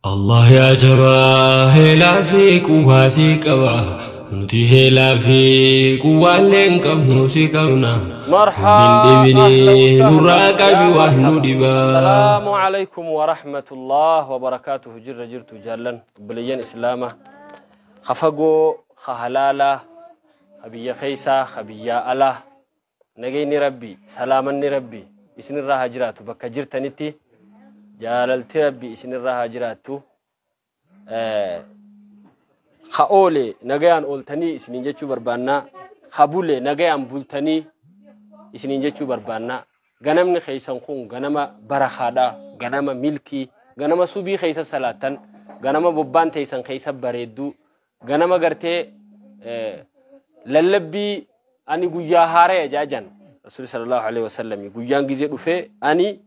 Allah yaa jabaa heelaa fi quwwaa si qaba. Nuti heelaa fi quwwaallee hin qabnu si qabna. مرحبا. Hin dhibine أهلا nurraa وسهلا. qabi يا waan nu مرحبا. dhibaa. السلام عليكم ورحمة الله وبركاته. جر جرتو جالن بليان إسلامة خفقو خهلالة خبيا خيسا خبيا ألا نجيني ربي سلامني ربي إسن الراها جراتو بكا جرتنتي جاللتي ربي إسن الراها جراتو خاولي نجيان أولتني إسنين جتشو بربانا خابولي نجيان بولتني isiniin jechuu barbaanna. Ganamni keessan kun ganama barakaadha, ganama milkii, ganama subii keessa salaattan, ganama bobbaan teessan keessa bareedduu, ganama gartee lallabbii ani guyyaa haaraya jaajan. Rasuulli sallallahu alaihi wasallam guyyaan gizee dhufee ani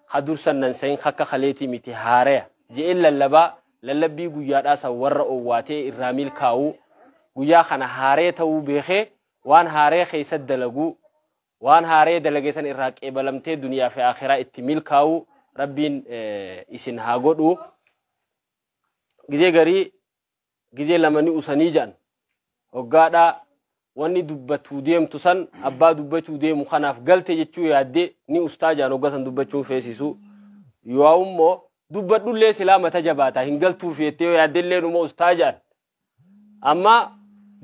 kadursan nan sayin akka kaleetii miti haaraya je'een lallabaa lallabbii guyyaadhaa san warra owwaatee irraa milkaa'uu guyyaa kana haaree ta'uu beekee waan haaree keessa dalaguu waan haaree dalagee san irraa qeebalamtee duniyaa fi akhiraa itti milkaa'u rabbiin isin haa godhu. Gizee garii gizee lamanii usanii jedhan hoggaadhaa wanni dubbatuu deemtu san abbaa dubbatuu deemu kanaaf galte jechuu yaaddee ni ustaa jedhan hoggaa san dubbachuun feesisu. Yoo immoo dubbadhullee silaa mata jabaataa hin galtuuf jettee yoo yaaddellee numa ustaa jedhan. Amma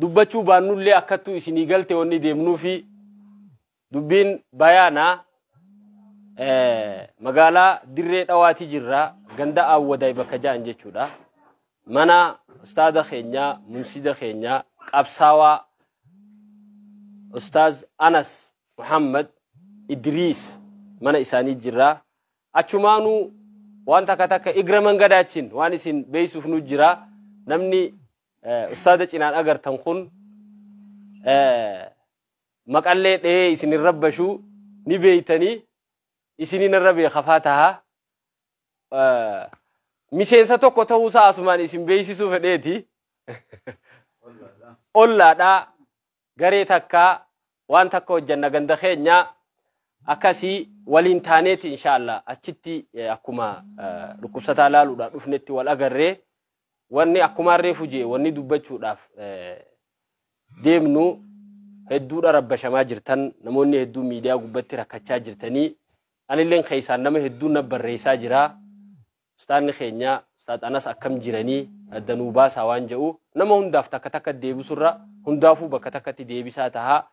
dubbachuu baannullee akkattuu isinii galte wanni deemnuufi dubbiin bayaanaa magaalaa dirree dhawaati jirra ganda awwadaay bakka ja'an jechuudha. Mana ustaada keenyaa munsida keenyaa qabsaawaa ustaaz Anas Muhammad Idriis mana isaanii jirra. Achumaanuu waan takka takka igra mangadaachin waan isin beeysuuf nu jira. Namni ustaada cinaan agartan kun maqallee dhahee isin hin rabbashuu ni beeytanii isinin irra beekafaa taha. Miseensa tokko ta'uusaa asumaan isin beeksisuu fedheeti. Ollaadhaa garee takkaa waan takka hojjanna ganda keenya akkasii waliin taaneeti inshaallah achitti akkuma dhukkubsataa laaluudhaaf dhufnetti wal agarree wanni akkumaan reefu jee wanni dubbachuudhaaf deemnu hedduudha rabbashamaa jirtan namoonni hedduu miidiyaa gubbatti rakkachaa jirtanii anilleen keessaan nama hedduu na barreessaa jira. Ustaanni keenya ustaad Anas akkam jiranii addanuu baasaa waan jedhu nama hundaaf takka takka deebisurra hundaafuu bakka takkatti deebisaa tahaa.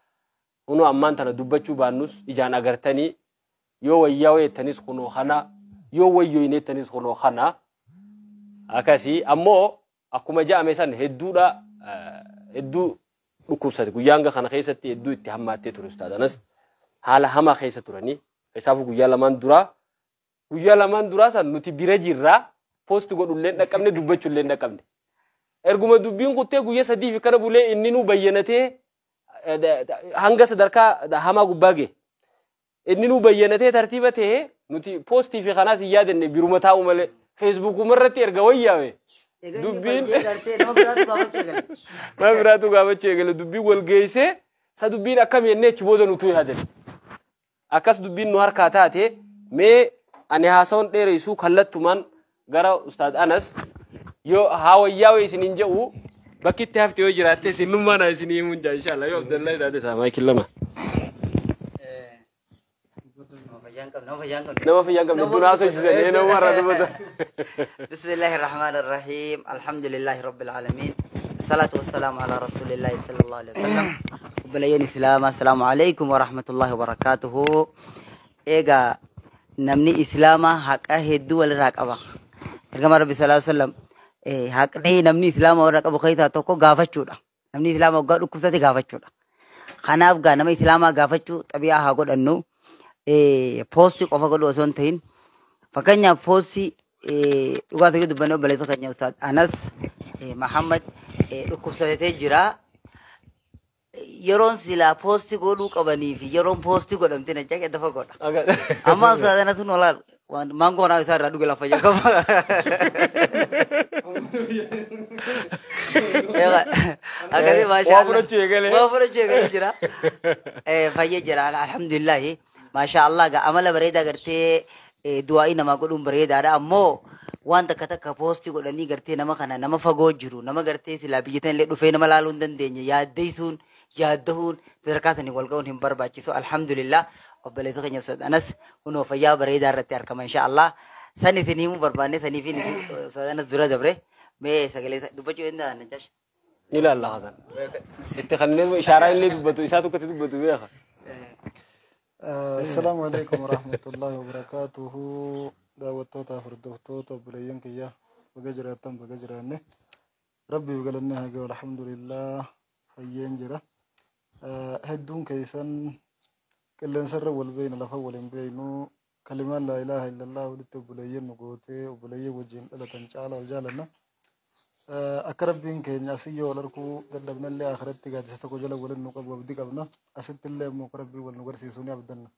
Kunoo ammaan tana dubbachuu baannus ijaan agartanii yoo wayyaa jettanis kunoo kana yoo wayyoo hin jettanis kunoo kana akkasii ammoo akkuma ja'ame san hedduudha hedduu dhukkubsate guyyaa hanga kana keessatti hedduu itti hammaattee ture ustaad Anas haala hamaa keessa turanii keessaafuu guyyaa lamaan duraa san nuti bira jirraa poost godhullee hin dhaqqabne dubbachuullee hin dhaqqabne. Erguma dubbiin kuttee guyyaa sadii fi kana bulee inni nu bayyanatee hanga sadarkaa hamaa gubbaa ga'e. Inni nu bayyanatee tartiiba ta'ee nuti poostii fi kanaas hin yaadanne biruma taa'u malee feesbuukuma irratti erga wayyaa'e. Dubbiin nama biraatu gaafachuu eegale dubbiin wal geessee sa dubbiin akkam jennee achi booda nutu yaadanne. Akkas dubbiin nu harkaa taate mee ani haasawan dheereessuu kallattumaan gara ustaad Anas yoo haa wayyaa'e isiniin jedhu bakki itti hafte yoo jiraatte isinummaa na isinii himuun jaa inshallah yoo Abdallaa taate isaa maayikii lama. Nama fayyaan qabne dura haasofsiisanii nama warra dubbata. بسم الله الرحمن الرحيم الحمد لله رب العالمين الصلاة والسلام على رسول الله صلى الله عليه وسلم وبليين إسلام السلام عليكم ورحمة الله وبركاته إيجا نمني إسلاما حق هدو والراقبة إرجع ربي صلى الله عليه وسلم حق نمني إسلاما والراقبة خيطة توكو غافة شورا نمني إسلاما وقالوا كفتة غافة شورا خناف غا نمني إسلاما غافة شو طبيعة هقول أنه poostii qofa godhu osoo hin ta'in fakkeenyaaf poostii dhugaatii dubbannoo obboleessa keenya Ustaad Anas Mahammad dhukkubsatee jira. Yeroon silaa poostii godhuu qabanii fi yeroon poostii godhamte na jaqee dafa godha. Amma Ustaad Anas nu olaal maangoo naa isaa irraa dhuge lafa jedhama. Akkasii maashaa Waa fudhachuu eegalee. Waa fudhachuu eegalee jira. Fayyee jira alhamdulillahi. Maashaa Allah gaa amala bareedaa gartee du'aa'ii namaa godhuun bareedaadha ammoo Waan takka takka poostii godhanii gartee nama kana, nama fagoo jiru, nama gartee silaa biyya tanallee dhufee nama laaluu hin dandeenye yaaddeessuun, yaaddahuun, sadarkaa sanii wal ga'uun hin barbaachisu. Alhamdulillah, obboleessa keenya Ustaz Anas kunoo fayyaa bareedaa irratti argama, insha Allah. San isin himuu barbaanne, saniif Ustaz Anas dura dabre. Mee sagalee dubbachuu danda'a, Najjaash? Ni ilaalla Hasan. Itti kanneen ishaaraa illee dubbatu, isaa tokkotti dubbatu beeka. Assalaamu alaikum warahmatullahi wabarakatuhu. Daawwattootaaf hordoftoota, obboleeyyan kiyya, baga jiraattan, baga jiraanne. Rabbiif galanne haa ga'u, alhamdulillah, fayyeen jira. Hedduun keessan qilleensarra wal beeyna, lafa wal hin beeynu. Kalimaan laa ilaaha illallah walitti obboleeyyan nu gootee, obboleeyyan wajjin dhalatan caala wal jaalanna. Akka Rabbiin keenya asii yoo wal arguu dadhabnallee akhiratti gaaddisa tokko jala waliin nu qabu abdii qabna. Asitti illee immoo akka Rabbiin wal nu garsiisuu ni abdanna.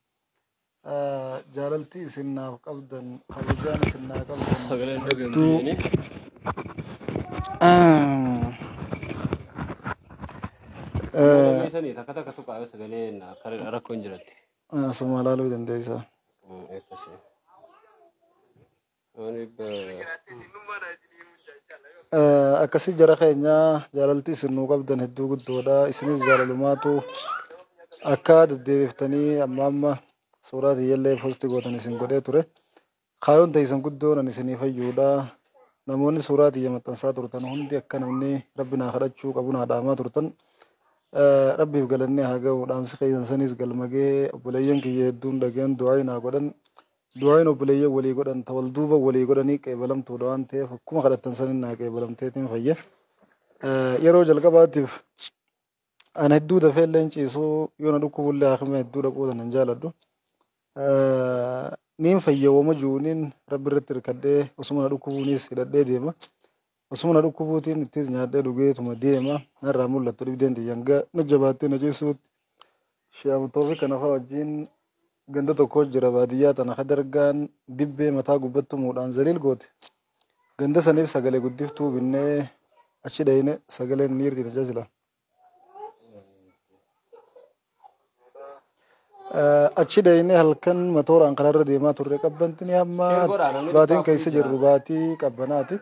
Jaalalti isin naaf qabdan, kabajaan isin naa qabdan Sagaleen hedduu dhagamtee. Dhageessanii takka takka tuqaa yoo sagaleen akka rakkoo hin jiratti. Asuma ilaaluu dandeessa. Akkasii. Waan Akkasii jara keenya, jaalalti isin nuu qabdan hedduu guddoodha. Isinis jaalalumaatu akka deddeebiftanii amma amma suuraa tiyyallee post gootan isin godhee ture. Kaayoon teessan guddoon ani isinii fayyuudha. Namoonni suuraa tiyya maxxansaa turtan hundi akka namni Rabbi naa kadhachuu qabu naa dhaamaa turtan. Rabbiif galannee haa ga'u, dhaamsi keessan sanis galmagee, obboleeyyan kiyya hedduun dhageen du'aa naa godhan. Du'aayin obboleeyyan walii godhan ta wal duuba walii godhanii qeebalamtuudha waan ta'eef, akkuma kadhattan sanin naa qeebalamteetiin fayya. Yeroo jalqabaatiif ana hedduu dafee illee hin ciisuu, yoo na dhukkubullee haakima hedduu dhaquu nan jaaladhu. Niin fayyawama juuniin Rabbi irratti hirkadhee osuma na dhukkubuunis hidhadhee deema. Osuma na dhukkubuutiin ittis nyaadhee dhugeetuma deema. Narraa mul'attu dhibdeen xiyyan ga na jabaattee na ciisuutti. Shi'amtoofi kana fa'a wajjin ganda tokko jira baadiyyaa tana ka dargaan dibbee mataa gubbattu muudhaan zaliil goote. Ganda saniif sagalee guddiftuu binnee achi dhayine, sagaleen ni hirti tajaajila. Achi dhayine, halkan matooraan karaarra deemaa turre, qabbantini hamma baatiin keessa jirru baatii qabbanaati.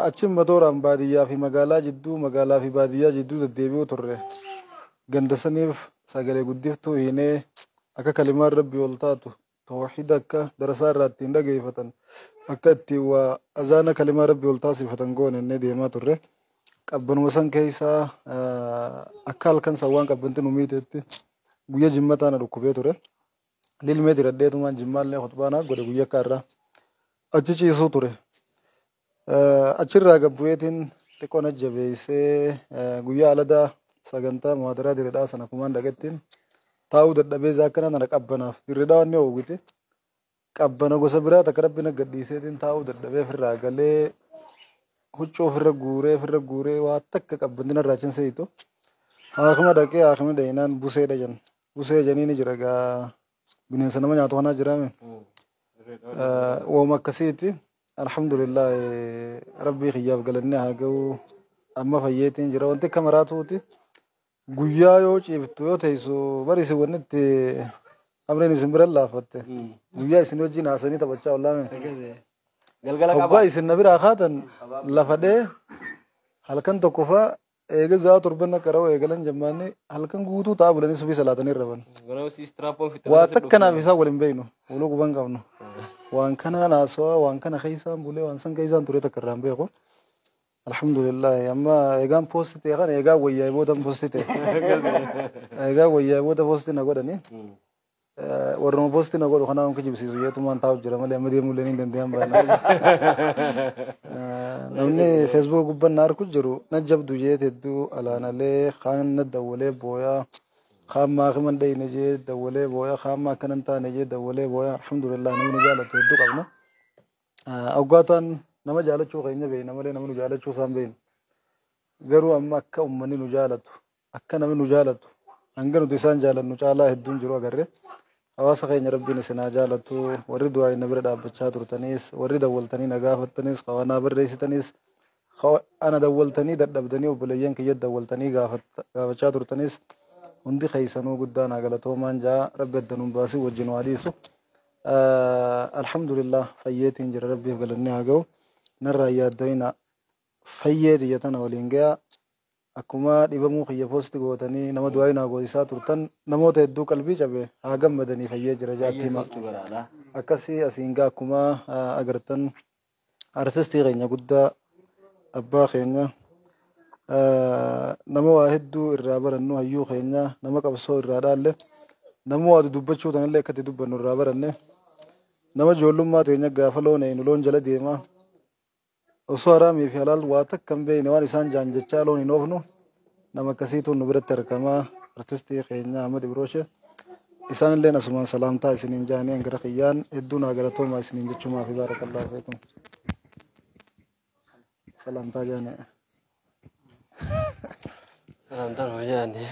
Achi matooraan baadiyyaa fi magaalaa jidduu, magaalaa fi baadiyyaa jidduu deddeebi'uu turre. Ganda saniif sagalee guddiftuu hiinee akka kalimaan Rabbi ol taatu, tawxiida akka darasaa irraa ittiin dhageeffatan, akka ittiin waa azaana kalimaa Rabbi ol taasifatan goone innee deemaa turre. Qabbanuma san keessaa akka halkan san waan qabbanti nu miiteetti guyya jimmataa na dhukkubee ture. Lilmee diradheetumaan jimmaallee khutbaa godhe guyya akka irraa achi ciisuu ture. Achirraa gabbu'eetiin xiqqoo na jabeessee guyyaa aladaa sagantaa muhaadaraa diredhaa sana kumaan dhaqettiin taa'uu dadhabee akkana nana qabbanaaf dirredhaa wanni oowwite. Qabbana gosa biraa takka Rabbi na gadhiiseetiin taa'uu dadhabee ofirraa galee huccuu ofirra guuree waa takka qabbanti narraa cin seetu. Haakima dhaqee, haakima dhayinaan buseedha jenna. Busee janii ni jira gaa, bineensa nama nyaatu kanaa jiraame. Wooma akkasiiti. Alhamdulillah, Rabbii kiyyaaf galannee haa ga'u, amma fayyeetiin jira. Wanti akka maraatuuti. Guyyaa yoo ciiftu, yoo teessu, bari isin wanni itti amriin isin bira laaffatte. Guyyaa isin wajjin haasanii taphachaa ollaame. Galgala qaba. Hoggaa isin na biraa kaatan lafa dhee halkan tokko fa'a eega za'a torban qara'u eegalan jammaanni halkan guutuu ta'a bulanii subii salaatanii raban. Ganama si istiraapoon fitte. Waa takka naaf isaa waliin beeynu, waluu quban qabnu. Waan kana naasawaa, waan kana keessaan bulee, waan san keessaan ture takka irraan beeku. Alhamdulillah, amma eegaan post ta'e kana eegaa wayyaa booda post ta'e. Eegaa wayyaa booda post na godhani. Warruma post na godhu kanaa kijibsiisu yeetumaan taa'u jira malee amma deemuu illee ni danda'an baana. Namni Facebook gubbaan na arku jiru na jabdu jeet hedduu alaanalee, kaan na dawwalee booyaa, kaan maakiman dhayne jee dawwalee booyaa, kaan maa akkanan taane jee dawwalee booyaa. Alhamdulillah, namni nu jaalatu hedduu qabna. Awgaataan nama jaalachuu keenya beeyna malee nama nu jaalachuu isaan beeyna. Garuu amma akka uummanni nu jaalatu, akka namni nu jaalatu, hanga nuti isaan jaalannu caalaa hedduun jiru agarre. Hawaasa keenya Rabbiin isin haa jaalatu. Warri du'aa na bira dhaabbachaa turtanis, warri dawwaltanii na gaafattanis, qabanaa barreessitanis, ana dawwaltanii dadhabdanii obboleeyyan kiyya dawwaltanii gaafachaa turtanis, hundi keessanuu guddaa naa galatoomaan jaa. Rabbi adda nuun baasii wajjin waa dhiisu. Alhamdulillah, fayyeetiin jira, rabbiif galanni haa ga'u. Narraa yaadda'ina, fayyee tiyya tana waliin ga'a. Akkuma dhibamuu kiyya post gootanii nama du'aa naa goosisaa turtan, namoota hedduu qalbii cabe haa gammadanii, fayyee jira jaatti hima. Akkasii asiin gaa akkuma agartan artistii keenya guddaa, abbaa keenya, nama waa hedduu irraa barannu, hayyuu keenya, nama qabsoo irraa dhaalle, nama waa dubbachuu tanallee akkatti dubbannu irraa baranne, nama ijoollummaa teenya gaafa loon eenu loon jala deema osoo haraamii fi halaal waa takka hin beekne waan isaan jaanjechaa loon hin oofnu, nama akkasiitu nu biratti argamaa, artistii keenya Ahmad Ibrooshe. Isaan illee asumaan salaamtaa isiniin jaanii hangara kiyyaan hedduu naa galatoomaa isiniin jechumaa fi baarakallaahu fiikum. Salaamtaa jaanii. Salaamtaan hojjaani.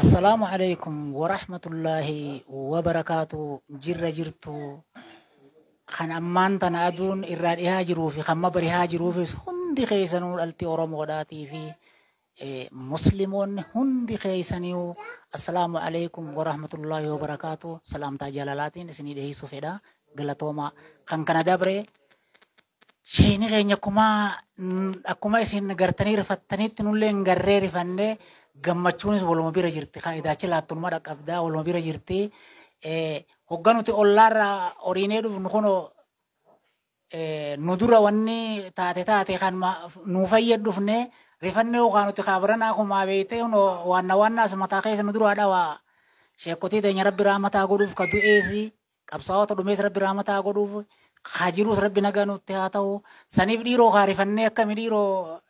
Assalaamu alaikum warahmatullaahi wabarakaatu. Jirra jirtu kan ammaan tana aduun irraa dhihaa jiruu fi kan barihaa jiruufis hundi keessanuu, dhalti Oromoodhaatii fi musliimoonni hundi keessaniu, assalaamu alaikum warahmatullaahi wabarakaatu. Salaamtaa jaalalaatiin isinii dhiyeessuu fedha. Galatooma. Kan kana dabre, sheeni keenya akkuma isin gartanii rifattanitti nullee hin garree rifannee, gammachuunis waluma bira jirti. Idaachi laattummaa dhaqqabdaa waluma bira jirti. Hogga nuti ollaarraa horiinee dhufnu kunoo nu dura wanni taate taate kan nu fayyad dhufne rifannee yookaan nuti kaabaranaa kumaa beeyte waanna waannaas mataa keessa nu duraa dhawaa. Sheekotii teenya rabbi raamataa godhuuf, ka du'eesi qabsaa'ota dhumees rabbi raamataa godhuuf, ka jiruus rabbi nagaa nutti haa ta'u. Saniif dhiiroo kaarifannee akkami dhiiroo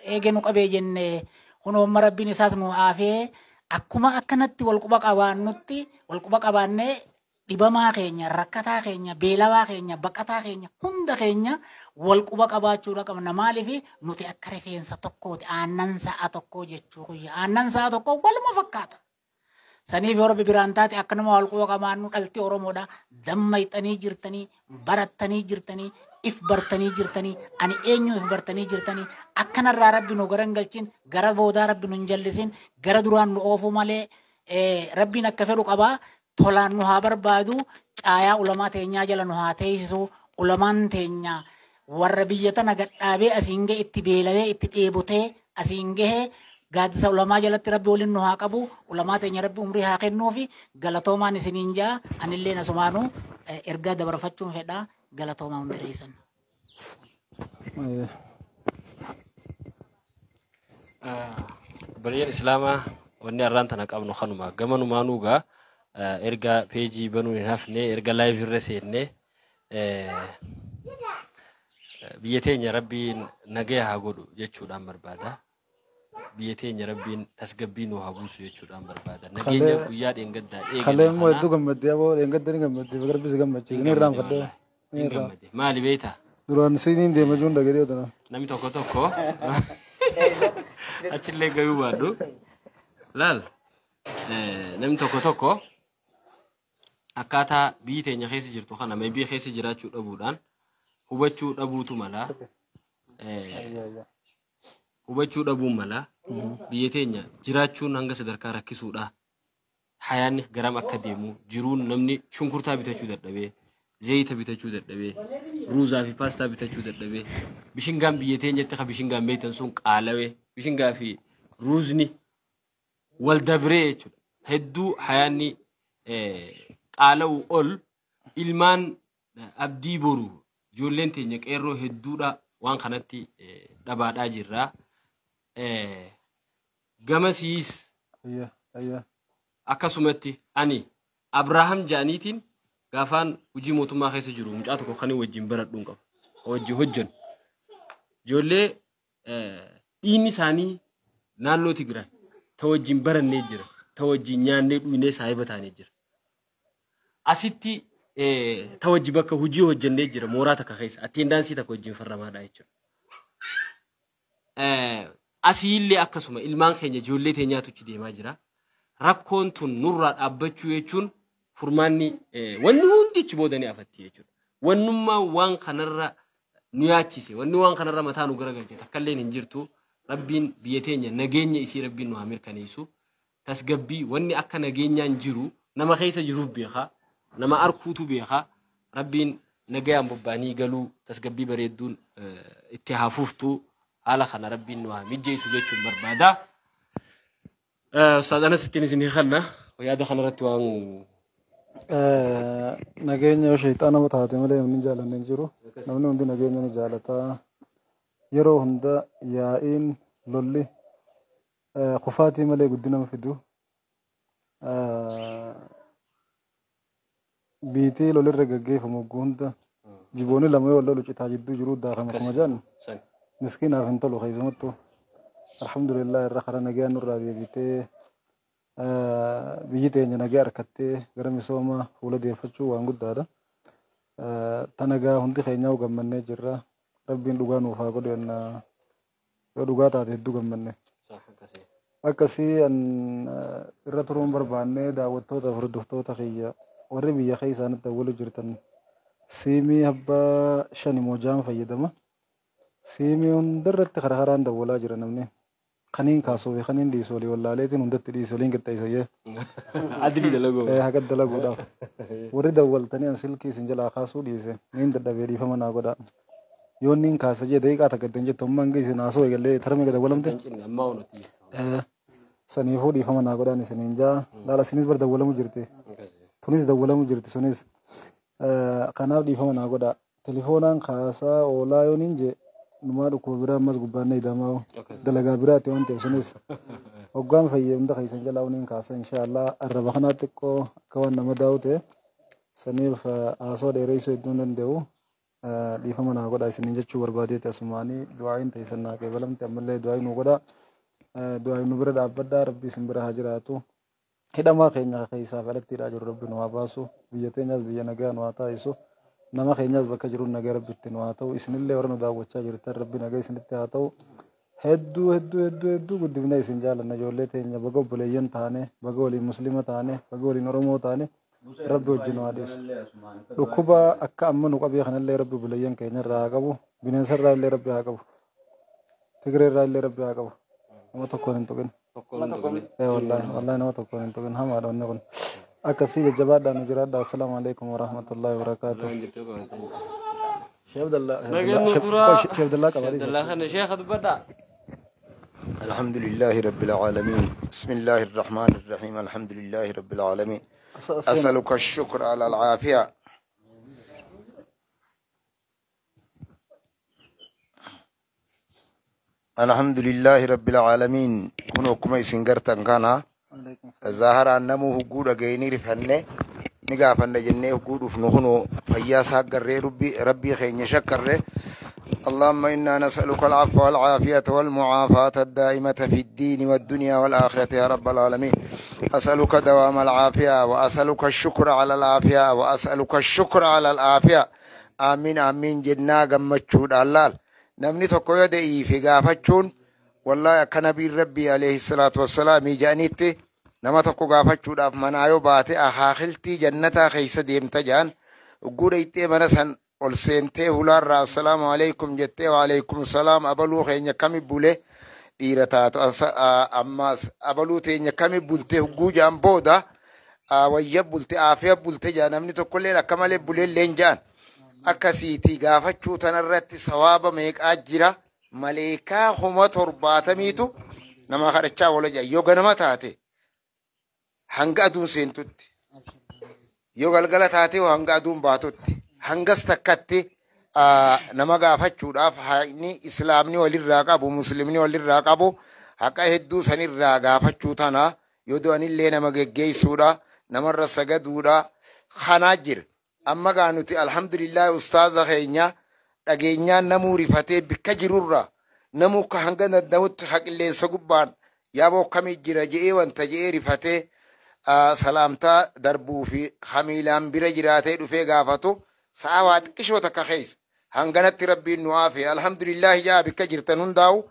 eege nu qabee jenne, kunoo amma rabbiin isaas nu aafee, akkuma akkanatti wal quba qabaannutti wal quba qabaannee dhibamaa keenya, rakkataa keenya, beelawaa keenya, baqataa keenya, hunda keenya wal quba qabaachuudha qabna. Maaliif nuti akka rifeensa tokkooti, aannan sa'a tokkoo jechuu kuyya. Aannan sa'a tokkoo waluma fakkaata. Saniif yoo rabbi biraan taate akkanuma wal quba qabaannu. Dhalti Oromoodha. Dammayxanii jirtanii, barattanii jirtanii, if bartanii jirtanii, ani eenyu if bartanii jirtanii, akkanarraa rabbi nu gara hin galchin, gara boodaa rabbi nu hin jallisin, gara duraan nu oofu malee rabbiin akka fedhu qabaa. Tolaan nu haa barbaadu, caayaa ulamaa teenyaa jala nu haa teessisu. Ulamaan teenya warra biyya tana gadhaabee asiin gahe, itti beelawee, itti dheebotee asiin gahe, gaaddisa ulamaa jalatti rabbi waliin nu haa qabu. Ulamaa teenya rabbi umrii haa kennuufi. Galatoomaan isiniin jaa. Anillee asumaanuu ergaa dabarfachuun fedha. Galatoomaa hundi keessan. Bari'een Islaamaa, wanni har'aan tana qabnu kanuma. Gamanumaanuu gaa erga peejii banuun hin hafne, erga live irra seenne, biyya teenya rabbiin nagaya haa godhu jechuudhaan barbaada. Biyya teenya rabbiin tasgabbii nu haa buusu jechuudhaan barbaada. Nageenya guyyaa dheengaddaa eegale. Kalee immoo hedduu gammaddee, aboo dheengadda ni gammaddee, rabbi si gammachiise, ni irraanfadhee. Hin gammade. Maali beektaa? Duraan siiniin deema jiruun dhagee tana. Namni tokko tokko achillee gayuu baadhu. Laal, namni tokko tokko akkaataa biyyi teenya keessa jirtu kana maybii keessa jiraachuu dhabuudhaan hubachuu dhabuutu mala. Hubachuu dhabuun mala, biyya teenya jiraachuun hanga sadarkaa rakkisuudha. Hayaanni garam akka deemu jiruun, namni shunkurtaa bitachuu dadhabee, zayita bitachuu dadhabee, ruuzaa fi paastaa bitachuu dadhabee, bishingaan biyya teenyatti ka bishingaan beektan sun qaalawee, bishingaa fi ruuzni wal dabree jechuudha. Hedduu hayaanni qaala'uu ol ilmaan abdii boru ijoolleen teenya qeerroo hedduudha waan kanatti dhabaadhaa jirra. Gamasiis akkasumatti ani Abrahaam ja'aniitiin gaafaan hojii mootummaa keessa jiru mucaa tokko kan wajjin baradhuun qaba. Wajjin hojjennu. Ijoollee dhiinni isaanii naannoo Tigraay ta wajjin barannee jira. Ta wajjin nyaannee dhugnee saahiba taanee jira. Asitti ta wajji bakka hojii hojjennee jira, mooraa takka keessa attendance takka wajjin farramaadha jechuudha. Asiillee akkasuma ilmaan keenya ijoollee teenyaatu achi deemaa jira. Rakkoon tun nurraa dhaabbachuu jechuun furmaanni wanni hundi achi booda ni afatti jechuudha. Wannummaa waan kanarra nu yaachise, wanni waan kanarra mataa nu garagalche takkallee hin jirtu. Rabbiin biyya teenya nageenya isii rabbiin nu haa mirkaneessu. Tasgabbii wanni akka nageenyaan jiru nama keessa jiruuf beekaa. Nama arkuutu beeka. Rabbiin nagayaan bobba'anii galuu tasgabbii bareedduun itti haa fuftu, haala kana Rabbiin nu haa mijjeessu jechuun barbaada. Ustaaz Anas, ittiin isin hiikanna yaada kanarratti waan. Nageenya yoo sheexaana taate malee namni hin jaalanne hin jiru. Namni hundi nageenya ni jaalata. Yeroo hunda yaa'iin lolli kufaatii malee guddina hin fidu. Biitii lolirra gaggeeffamu hogguu hunda jiboonni lama yoo lolu citaa jidduu jiru daakama akkuma jedhan miskiinaaf hin tolu keessumattuu. Alhamdulillah, irra karaa nagaa nurraa deebitee biyyi teenya nagaa harkattee gara misooma fuula deeffachuu waan guddaadha. Tanagaa hundi keenyaa gammannee jirra. Rabbiin dhugaa nuuf haa godhu yoo dhugaa taate hedduu gammanne. Akkasii an irra turuun barbaanne. Daawwattoota, hordoftoota kiyya warri biyya keessaanitti awwalu jirtan, siimii abbaa shani moojaan fayyadama. Siimii hundarratti karaa karaan dawwalaa jira namni. Kaniin kaasuu fi kaniin dhiisu walii wallaaleetiin hundatti dhiisu waliin qixxeessayyee. Adilii dalagoo. Haga dalaguudhaaf. Warri dawwaltanii an silkii isin jalaa kaasuu dhiise, niin dadhabee, dhiifama naa godhaa. Yoo niin kaasa jee daqiiqaa takka ittiin jettu amma hanga isin haasoo eegallee tarmee gad dawwalamte. Ammaa onatti. Saniifuu dhiifama naa godhaan isiniin jaa. Laala, isinis bar dawwalamu jirti. Tunis dawwalamu jirti sunis. Kanaaf dhiifama naa godhaa. Telefoonaan kaasaa oolaa yoo niin jee numaa dhukkuba biraa ammas gubbaannee idamaa dalagaa biraati waan ta'eef, sunis hoggaan fayyee hunda keessan jalaa niin kaasa inshaallah. Arraba kanaa xiqqoo akka waan nama daa'u ta'e saniif haasoo dheereessuu hedduu hin danda'u. Dhiifama naa godhaa isiniin jechuu barbaadeeti. Asumaanii du'aayin teessan naa qeebalamte, ammallee du'aayin nu godhaa, du'aayin nu bira dhaabbadhaa. Rabbi isin bira haa jiraatu. Hidhamaa keenya keessaaf alattiidhaa jiru Rabbi nu haa baasu. Biyya teenyaas biyya nagaa nu haa taasisu. Nama keenyaas bakka jiru nagaa Rabbitti nu haa ta'u. Isinillee warra nu daawwachaa jirtan, Rabbi nagaa isinitti haa ta'u. Hedduu hedduu hedduu hedduu guddifnee isin jaalanna. Ijoollee teenya, baga obboleeyyan taane, baga waliin Muslima taane, baga waliin Oromoo taane. Rabbi wajjin nu haa dhiisu. Dhukkuba akka amma nu qabee kanallee Rabbi obboleeyyan keenya irraa haa qabu. Bineensarraa illee Rabbi haa qabu. Tigireerraa illee Rabbi haa qabu. Nama tokkoon hin tuqin. Wallaahi wallaahi, nama tokkoon hin tuqin, hamaadha wanni kun. Akkasii jajjabaadhaan nu jiraadha. Assalaamu alaikum warahmatullahi wabarakaatuh. Sheekh Abdallah. Sheekh Abdallah qabaa. Abdallah kana sheekha dubbadhaa. الحمد لله رب العالمين، بسم الله الرحمن الرحيم، الحمد لله رب العالمين، أسألك الشكر على العافية. الحمد لله رب العالمين. كنو كما إسنغرتن كان ظاهر أنمو هقود أغيني رفنه نقافن جنة هقود فنهنو فيا ساقر ربي ربي خين شكر. اللهم إنا نسألك العفو والعافية والمعافاة الدائمة في الدين والدنيا والآخرة يا رب العالمين. أسألك دوام العافية، وأسألك الشكر على العافية، وأسألك الشكر على العافية. آمين آمين جنا قمتشود اللال. Namni tokko yoo de'ii fi gaafachuun, wallahi akka nabiin Rabbii alayhi salaatu wassalaam jedhanitti, nama tokko gaafachuudhaaf manaa yoo baate akaakiltii jannataa keessa deemta jedhan. Guudha ittee mana san ol seentee hulaarraa "Assalaamu alaikum" jettee, "Waalaikum salaam, abaluu keenya kami bule?" Dhiira taatu ammaas "Abaluu teenya kami bulte?" Hugguu jaan booda "Wayya bulte, aafiya bulte" jaan. Namni tokkolleen akka malee buleelleen jaan. Akkasiiti gaafachuu tanarratti sawaaba meeqaa jira? Maleekaa 70,000tu nama kadhachaa oola jira, yoo ganama taate hanga aduun seentutti, yoo galgala taate hanga aduun baatutti. Hangas takkatti nama gaafachuudhaaf haqni Islaamni walirraa qabu, Muslimni walirraa qabu haqa hedduu sanirraa gaafachuu tana, yoo du'anillee nama geggeessuudha, namarra sagaduudha kanaa jira. Amma gaa nuti alhamdulillah ustaaza keenya dhageenyaan namuu rifatee bikka jirurra namuu ka hanga danda'utti haqilleensa gubbaan yaaboo akkamii jira je'ee wanta je'ee rifatee salaamtaa darbuu fi hamiilaan bira jiraatee dhufee gaafatu sa'a waa xiqqishoo takka keessa hanganatti Rabbiin nu aafe. Alhamdulillahi jaa, bikka jirtan hundaa'u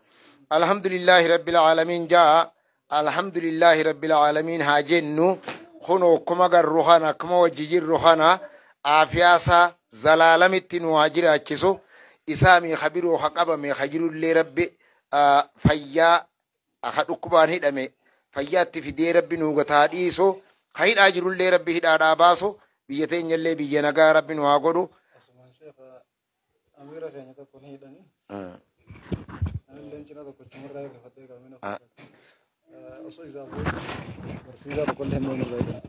alhamdulillahi rabbil aalamiin jaa, alhamdulillahi rabbil aalamiin haa jennu. Kunoo akkuma garru kana, akkuma wajji jirru kana, aafiyaasaa zalaalamitti nu haa jiraachisu. Isaami kabiroo ha qabame ha jirullee Rabbi fayyaa ha dhukkubaan hidhame fayyaatti fidee Rabbi nu gataa dhiisu. Ka hidhaa jirullee Rabbi hidhaadhaa baasu. Biyya teenyallee biyya nagaa Rabbi nu haa godhu. Asumaan sheekha, amiira keenya tokko ni hidhanii. Anillee cina tokko chumarraa eegafatee qabina. Osoo isaaf barsiisaa tokkollee immoo nurraa hidhan.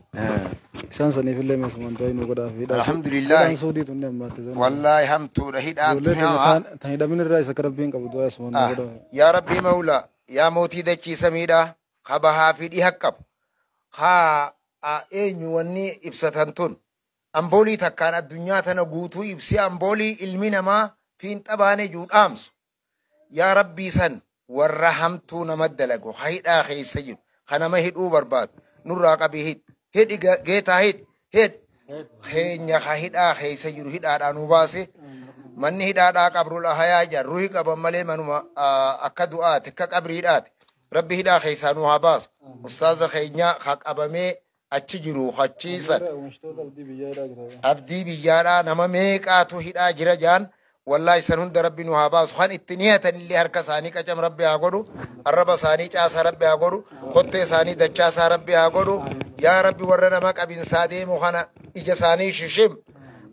Isaan saniifillee asumaan du'aa nu godhaaf. Alhamdulillah. Hidhaan suudii tunni ammaatti. Wallaahi hamtuudha hidhaan Ijoollee tuni keenya hamaa. tan hidhamin irraa isa akka Rabbiin qabu du'aa asumaan nu godhaaf. Yaa Rabbii Mawlaa, yaa mootii dachii samiidha, ka bahaa fi dhiha qabu, haa eenyu wanni ibsatan tun amboolii takkaan addunyaa tana guutuu ibsi, amboolii ilmi namaa fiinxa baane juu dhaamsu. Yaa Rabbii, san warra hamtuu nama dalagu, ka hidhaa keessa jiru, ka nama hidhuu barbaadu nurraa qabii hidhi, hidhi, geetaa hidhi, hidhi keenya ka hidhaa keessa jiru hidhaadhaa nu baase. Manni hidhaadhaa qabrul hayaa jaan ruhi qaban malee manuma akka du'aati, akka qabriidhaati. Rabbi hidhaa keessaa nu haa baasu. Ustaaza keenya ka qabamee achi jiru achiisan. Oomishtoota abdii biyyaa hidhaa jira. Abdii biyyaadhaa nama meeqaatu hidhaa jira jaan. Wallaahi san hunda Rabbi nu haa baasu. Kan itti niyatan illee harka isaanii qacam Rabbi haa godhu, arraba isaanii caasaa Rabbi haa godhu, kottee isaanii dachaasaa Rabbi haa godhu. Yaa Rabbi, warra nama qabinsaa deemu kana ija isaanii shishim,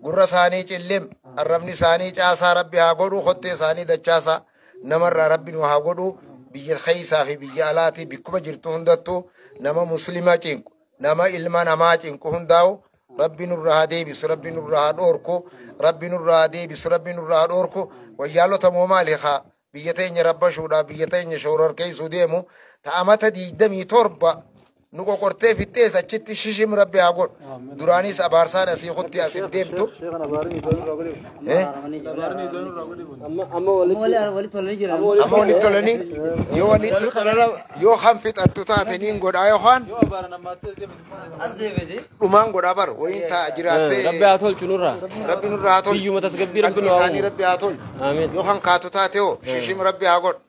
gurra isaanii cillim, arrabni isaanii caasaa Rabbi haa godhu, kottee isaanii dachaasaa namarraa Rabbi nu haa godhu. Biyya keessaa fi biyya alaati bikkuma jirtu hundattuu nama muslima cinqu, nama ilma namaa cinqu hundaa'u Rabbi nurraa haa deebisu, Rabbi nurraa haa dhoorku, Rabbi nurraa haa deebisu, Rabbi nurraa haa dhoorku. Wayyaalota moo maali haa biyya teenya rabbashuudhaaf, biyya teenya shororkeessuu deemu, ta'amata 27 nu qoqortee fixxees achitti shishim Rabbi haa godhu. Duraanis abaarsaan asii kutti asin deemtu. Sheekhan, abaarin iddoo nurraa godhiif. Eh? Abaarin iddoo nurraa godhiif. Amma walitti Walitti tolanii jiran. Amma walitti tolanii yoo walitti yoo kan fixattu taate niin godhaa yookaan Yoo abaaran ammaattee deemte. As deebite. Dhumaan godhaa bar wayin ta'a jiraattee. Rabbi haa tolchu nurraa. Rabbi nurraa haa tolchu. Biyyuma tasgabbii Rabbi nu Qalbii haa isaanii uumu. Rabbi haa tolchu. Amiin. Yoo kan kaatu taate hoo shishim Rabbi haa godhu.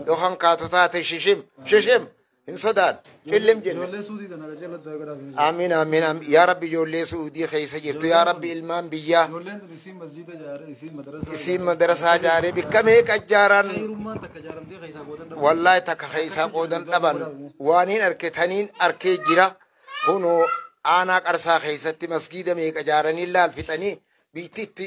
Yoo kan kaatu taate shishim shishim hin sodaan cillim jenne. Ijoollee suudii tana qajeelatti du'aa godhaaf. Amiin, amiin, amiin. Yaa Rabbi, ijoollee Suudii keessa jirtu, yaa Rabbi, ilmaan biyyaa. Ijoolleen tun isiin masjiida ijaaree, isiin madrasaa. Isiin madarasaa ijaaree bikka meeqa ijaaran. Hiirummaan takka ijaaramtee keessaa qoodan dhabu. Wallaahi takka keessaa qoodan dhaban. Waaniin arke taniin arkee jira. Kunoo aanaa Qarsaa keessatti masgiida meeqa ijaaranii laal fixanii biitti itti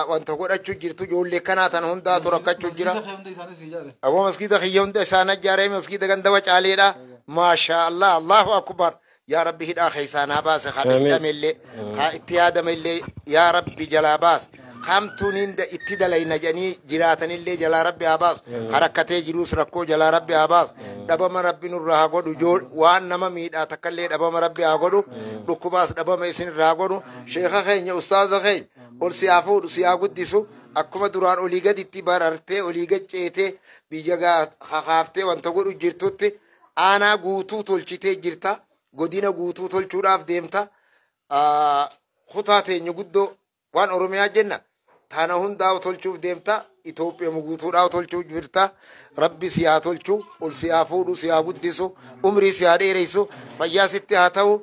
wanta godhachuu jirtu. Ijoollee kanaa tan hundaatu rakkachuu jira. Masjiida hunda isaanis ijaare. Aboo, masgiida kiyya hunda isaan ijaaree, masgiida ganda Wacaaleedha. Maashaa Allah, Allahu akbar. Yaa Rabbi, hidhaa keessaa naa baase. Haa hidhamellee, haa itti yaadamellee, yaa Rabbi jalaa baase. Hamtuun itti dalayna jedhanii jiraatanillee jalaa Rabbi haa baasu. Harakkatee jiruus rakkoo jalaa Rabbi haa baasu. Dhabama Rabbi nurraa haa godhu. Waan nama miidhaa takkallee dhabama Rabbi haa godhu. Dhukkubaas dhabama isin irraa haa godhu. Sheeka keenya, ustaaza keenya, ol si haa fuudhu, si haa guddisu. Akkuma duraan olii gaditti barartee, olii gad ceetee, biyya kakaaftee wanta godhu jirtutti aanaa guutuu tolchitee jirta. Godina guutuu tolchuudhaaf deemta. Kutaa teenya guddoo waan Oromiyaa jenna. Tana hundaa tolchuuf deemta. Itoophiyaa guutuudhaaf tolchuuf jirta. Rabbi si haa tolchu, ol si haa fuudhu, si haa guddisu, umrii si haa dheeressu, fayyaa sitti haa ta'u.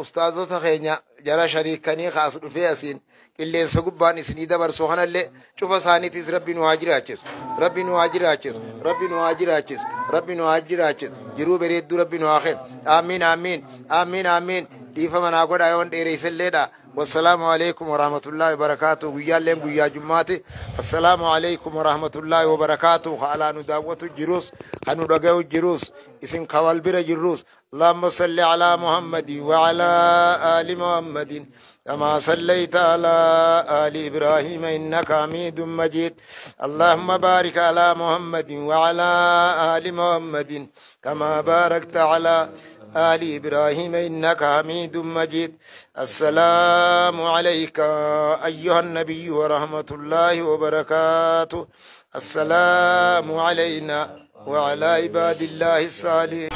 Ustaazota keenya jara shariikanii kaas dhufee asiin qilleensa gubbaan isinii dabarsu kanallee cufa isaaniitis Rabbi nu haa jiraachisu. Rabbi nu haa jiraachisu. Rabbi nu haa jiraachisu. Rabbi nu haa jiraachisu. Jiruu bareedduu Rabbi nu haa kennu. Amiin, amiin, amiin, amiin. Dhiifama naa godhaa yoon dheeresselleedha. والسلام عليكم ورحمة الله وبركاته. Guyyaalleen guyyaa jummaati. السلام عليكم ورحمة الله وبركاته. Alaa nu daawwatu jirus, kan nu dhagayu jirus, isin kawal bira jirrus. اللهم صل على محمد وعلى آل محمد كما صليت على آل إبراهيم إنك حميد مجيد. اللهم بارك على محمد وعلى آل محمد كما باركت على آل إبراهيم إنك حميد مجيد. السلام عليك أيها النبي ورحمة الله وبركاته. السلام علينا وعلى عباد الله الصالحين.